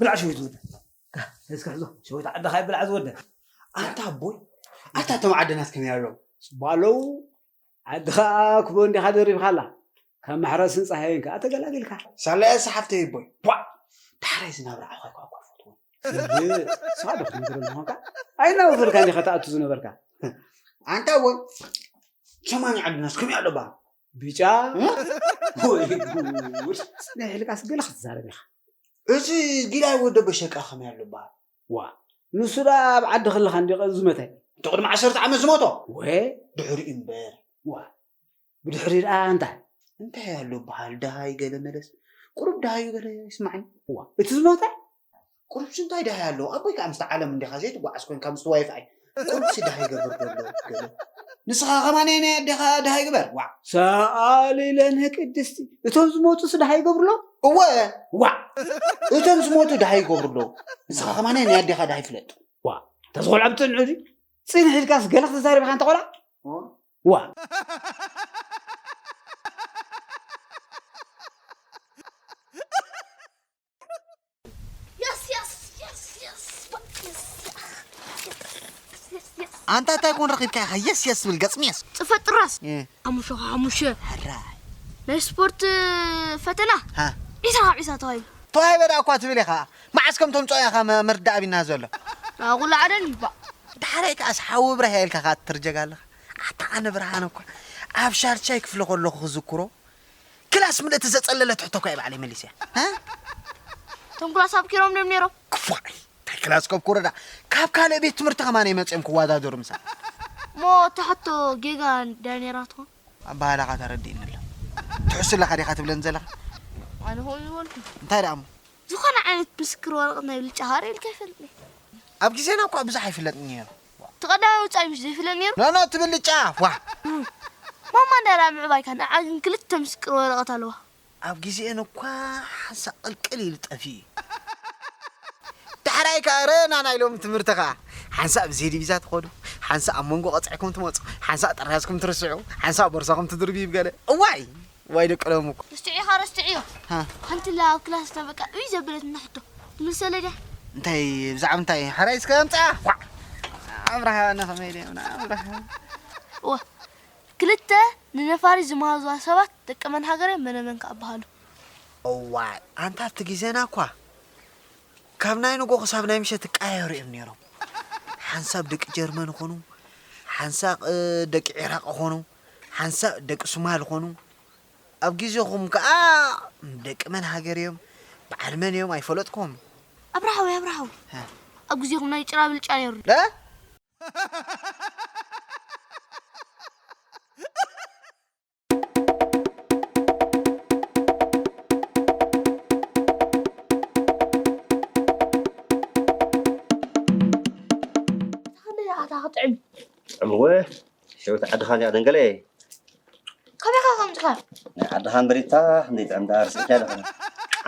ብላዕ ሸዊት ዝወደ። እስከ ሕዞ፣ ሸዊት ዓድኻ ይብላዕ ዝወደ። ኣታ ኣቦይ፣ ኣታ እቶም ዓድናስ ከመይ ኣለዉ? ባለው፣ ዓድኻ ክቦ እንዲኻ ደሪብካላ። ካብ ማሕረስን ጸሃይን ከኣ ተገላጊልካ። ሳላያ ሰሓብተይ ኣቦይ። ቧ! ዳሕራይ ዝናብራ ዓኻ እኳ እኳ ፈትዎ። እህ፣ ንስኻ ዶ ክትነግረኒ ምዃንካ? ኣይናወፈርካ እንዲኻ ትኣቱ ዝነበርካ። ኣንታ ኣቦይ፣ ሰማንያ ዓድናስ ከመይ ኣሎ ባ? ብጫ? እ? ወይ ጉድ! ጽንሕ ኢልካስ ገለ ክትዛረብ ኢኻ። እዚ ጊላይ ወደ በሸቃ ከመይ ኣሎ ባ? ዋ፣ ንሱ ደኣ ኣብ ዓዲ ከለኻ እንዲ ዝመተ። እቲ ቅድሚ ዓሰርተ ዓመት ዝሞቶ? ወ? ድሕሪኡ እምበር። ዋ፣ ብድሕሪ ደኣ እንታይ? እንታይ ኣሎ በሃል? ደሃይ ገለ መለስ። ቁሩብ ደሃዩ ገለ ይስማዓኒ። ዋ፣ እቲ ዝሞተ? ቁሩብሲ እንታይ ደሃይ ኣሎ? ኣቦይ ከኣ ምስቲ ዓለም እንዲኻ ዘይትጓዓዝ ኮንካ ምስቲ ዋይፋይ። ቁሩብሲ ደሃይ ገበር ዘሎ ገለ። ንስኻ ከማን ናይ ኣዴኻ ደሃይ ግበር። ዋዕ። ሰኣሊ ለነ ቅድስቲ። እቶም ዝሞቱስ ደሃይ ይገብርሎ? እወ። ዋዕ። እቶም ዝሞቱ ደሃይ ይገብርሎ። ንስኻ ከማን ናይ ኣዴኻ ደሃይ ፍለጥ። ዋ፣ ተዝኾልዓ ብጽንዑ ድዩ? ጽንሕ ኢልካስ ገለ ክትዛረብ ኢኻ እንተ ቆልዓ? ዋ። የስ የስ የስ የስ የስ የስ የስ። ኣንታ እንታይ ኮን ረኺብካ ኢኻ የስ የስ ትብል ገጽ ሜስ? ጽፈት ጥራስ። እ። ሓሙሽተ ካብ ሓሙሽተ። ሕራይ። ናይ ስፖርት ፈተና ሃ። ዒስራ ካብ ዒስራ ተዋሂቡ። ተዋሂበ ደኣ እኳ ትብል ኢኻ። መዓስ ከም ተምጽኦ ኢኻ መ- መርዳእ ኣቢና ዘሎ። ኣቑላዕደን ይባእ። ዳሕራይ ከኣስ ሓዊ ብራህ ኢልካ ከኣ ትርጀግ ኣለኻ። ኣታ ኣነ ብርሃን እኳ ኣብ ሻርቻይ ክፍለ ከለኹ ክዝክሮ ክላስ ምልእቲ ዘጸለለት ሕቶ እኳ እየ ባዕለይ መሊሰያ። እ? እቶም ክላስ ኣብኪሮም ድዮም ነይሮም? ክፉዕ። እንታይ ክላስ ከብኩሮ ደኣ። ካብ ካልእ ቤት ትምህርቲ ከማን እዮም መጺኦም ክወዳደሩ ምሳና። እሞ እታ ሕቶ ጌጋ ድያ ነይራ ትኾን? ኣበሃህላኻ ተረዲእኒ ኣሎ። ትሕሱ ኣለኻ ዲኻ ትብለኒ ዘለኻ? ኣነ ከምኡ ዝበልኩ። እንታይ ደኣ እሞ? ዝኾነ ዓይነት ምስክር ወረቐት ናይ ብልጫኻ ርእየልካ ኣይፈልጥን እየ። ኣብ ግዜና እኳ ብዙሕ ኣይፍለጥን ነይሩ። እቲ ቀዳማይ ውጻኢ ምሽ ዘይፍለጥ ነይሩ? ኖኖ እቲ ብልጫ ዋ! ማማ እንዳላ ምዕባይካ ንዓ ግን ክልተ ምስክር ወረቐት ኣለዋ። ኣብ ግዜኤን እኳ ሓንሳእ ቅልቅል ኢሉ ጠፊኡ እዩ። ዳሕራይ ከኣ ረእና ናይ ሎሚ ትምህርቲ ከኣ ሓንሳእ ብዘይዲ ቪዛ ትኸዱ፣ ሓንሳእ ኣብ መንጎ ቀጺዕኩም ትመጹ፣ ሓንሳእ ጥራዝኩም ትርስዑ፣ ሓንሳእ ቦርሳኹም ትድርብዩ ገለ። እዋይ! ዋይ ደቂ ሎሚ እኮ። ርስትዒኻ ረስትዕዮ። ሃ። ሓንቲ ኣላ ኣብ ክላስና በቃ እይ ዘበለትና ሕቶ። ትምልሰለ ድያ? እንታይ ብዛዕባ እንታይ ሓራይ እስከ ኣምጻ። ኳዕ። ኣብርሃ ነኸመይ ድዮም ኣብርሃ። እወ ክልተ ንነፋሪት ዝመሃዙዋ ሰባት ደቂ መን ሃገር እዮም? መነ መን ከ ኣበሃሉ? እዋይ ኣንታ ኣብቲ ግዜና እኳ ካብ ናይ ንጎ ክሳብ ናይ ምሸት ይቀያየሩ እዮም ነይሮም። ሓንሳብ ደቂ ጀርመን ይኾኑ፣ ሓንሳብ ደቂ ዒራቕ ይኾኑ፣ ሓንሳብ ደቂ ሱማል ይኾኑ። ኣብ ግዜኹም ከኣ ደቂ መን ሃገር እዮም በዓል መን እዮም ኣይፈለጥኩምን። ኣብርሃ ወይ ኣብርሃ ወይ ኣብ ግዜኹም ናይ ጭራ ብልጫ ነይሩ ዶ? ጥዕምወ ሸዊት ዓድኻ እዚኣ ደንገለ። ካበይ ኢኻ ከምጽኻ? ናይ ዓድኻ እምበሪታ ክንደይ ጥዕም ደኣ ርስዕካ ኢለ።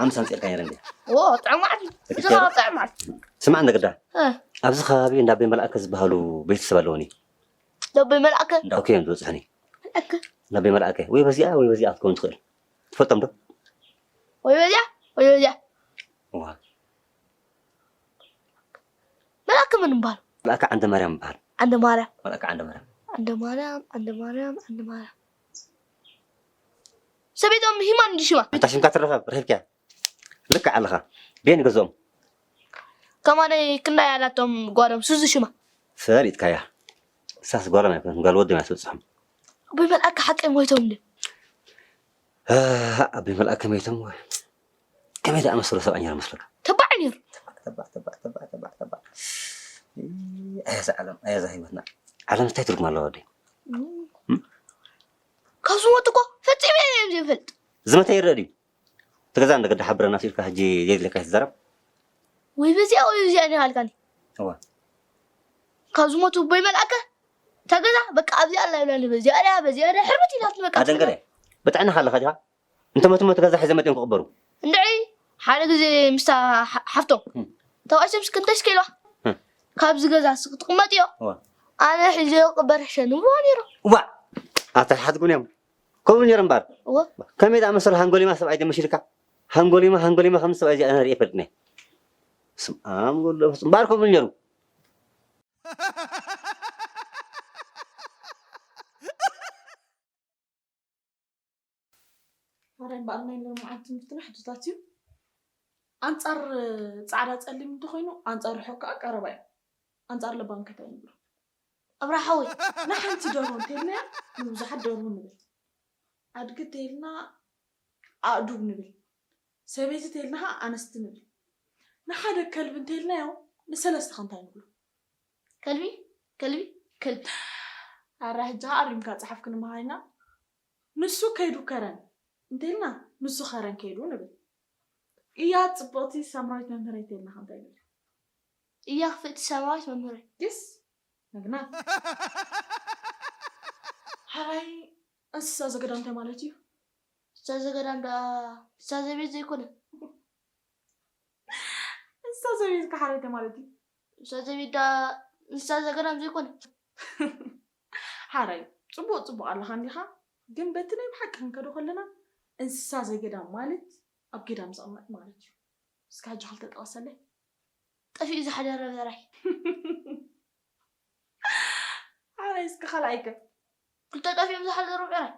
ዓምሳ ኣምጺእልካ ነይረ እንዴ? ዎ ጥዑም መዓልቲ። እዚ ኸዓ ጥዑም መዓልቲ። ስማዕ እንደ ግዳ። እ። ኣብዚ ከባቢ እንዳ ኣቦይ መልኣከ ዝበሃሉ ቤተሰብ ኣለውኒ። እንዳ ኣቦይ መልኣከ? እንዳ ኦኬ እዮም ዝበጽሑኒ። መልኣከ? እንዳ ኣቦይ መልኣከ። ወይ በዚኣ ወይ በዚኣ ክትከውን ትኽእል። ትፈልጦም ዶ? ወይ በዚኣ ወይ በዚኣ። ዋ። መልኣከ መን ምባል? መልኣከ ዓንደ ማርያም ምባል። ዓንደ ማርያም። መልኣከ ዓንደ ማርያም። ዓንደ ማርያም፣ ዓንደ ማርያም፣ ዓንደ ማርያም። ሰበይቶም ሂማን እንዲ ሽማ። ኣንታ ሽምካ ትረኸብ ረኺብካያ። ልክዕ ኣለኻ። ቤን ገዝኦም። ከማነይ ክንዳይ ኣላቶም ጓሎም ሱዚ ሽማ። ፈሊጥካያ። እሳስ ጓሎም ኣይኮነትን ጓል ወዶም እያ ትበጽሖም። ኣቦይ መልኣከ ሓቀይ ሞይቶም እንዲ። ኣቦይ መልኣከ ሞይቶም ወይ። ከመይ ዝኣመሰሉ ሰብኣይ ነይሮም መስለካ? ተባዕ ነይሩ። ተባዕ ተባዕ ተባዕ ተባዕ ተባዕ። ኣያዛ ዓለም ኣያዛ ህይወትና። ዓለም እንታይ ትርጉም ኣለዋ ወደይ? ካብ ዝሞቱ እኮ ፈጺመ እየ ዘይፈልጥ። ዝመተ ይረአ ድዩ? እቲ ገዛ እንደ ገዳ ሓብረና ኢልካ ሕጂ ዘየድልየካ ኣይትዛረብ። ወይ በዚኣ ወይ በዚኣ ኢኻ ኢልካኒ። እዋ። ካብ ዝሞቱ ኣቦይ መልኣከ እታ ገዛ በቃ ኣብዚኣ ኣላ ይብላኒ በዚኣ ድያ በዚኣ ድያ ሕርብት ኢላትኒ በቃ። ኣደንገለ ብጥዕናኻ ኣለኻ ዲኻ? እንተ መቱ መቱ ገዛ ሒዘ መጥዮም ክቕበሩ። እንድዒ ሓደ ግዜ ምስታ ሓ- ሓፍቶም እም። ተባኢሶም እስኪ እንታይ እስከ ኢልዋ እም። ካብዚ ገዛ እስኪ ክትቕመጥዮ እዋ። ኣነ ሒዘዮ ክቕበር ሕሸኒ ብልዋ ነይሮም። ዋእ ኣታ ሓትጉን እዮም ከምኡ ነይሮም እምበር እወ ከመይ ዝኣመሰሉ ሃንጎሊማ ሰብኣይ ደመሽ ኢልካ ሃንጎሊማ ሃንጎሊማ ከም ሰብኣይ እዚኣ ነርኢ ይፈልጥኒ ስም ኣም ጎሎ ፍጹም ባርኮ ምን ነሩ። ማርያም በኣል ናይ ሎምዓንቲ ትምህርትና ሕቶታት እዩ። ኣንጻር ጻዕዳ ጸሊም እንተኾይኑ ኣንጻር ርሑቕ ከዓ ቀረባ እዩ። ኣንጻር ለባም ከታይ ንብሎ። ኣብርሃ ሓወይ ንሓንቲ ደርሆ እንተይልና ንብዙሓት ደርሆ ንብል። ኣድጊ እንተይልና ኣእዱግ ንብል። ሰበይቲ እንተይልና ከዓ ኣነስቲ ንብል። ንሓደ ከልቢ እንተይልናዮ ንሰለስተ ከ እንታይ ንብሎ? ከልቢ ከልቢ ከልቢ ኣራ ሕጂ ከዓ ኣሪምካ ጸሓፍክኒ መሃሪና። ንሱ ከይዱ ከረን እንተይልና ንሱ ከረን ከይዱ ንብል። እያ ጽብቕቲ ሳምራዊት መምህረይ እንተይልና ከ እንታይ ንብል? እያ ክፍእቲ ሳምራዊት መምህረይ ግስ መግናት ሓራይ እንስሳ ዘገዳም እንታይ ማለት እዩ? እንስሳ ዘገዳም ዳ እንስሳ ዘቤት ዘይኮነ እንስሳ ዘቤት ከሓራይ እንታይ ማለት እዩ? እንስሳ ዘቤት ዳ እንስሳ ዘገዳም ዘይኮነ ሓራይ ጽቡቕ ጽቡቕ ኣለኻ እንዲኻ። ግን በቲ ናይ ብሓቂ ክንከዶ ከለና እንስሳ ዘገዳም ማለት ኣብ ገዳም ዝቕመጥ ማለት እዩ። እስከ ሕጂ ክልተ ጠቐሰለይ። ጠፊኡ ዝሓደረ ብዕራይ ሓራይ እስከ ካልኣይከ? ክልተ ጠፊኦም ዝሓደሩ ብዕራይ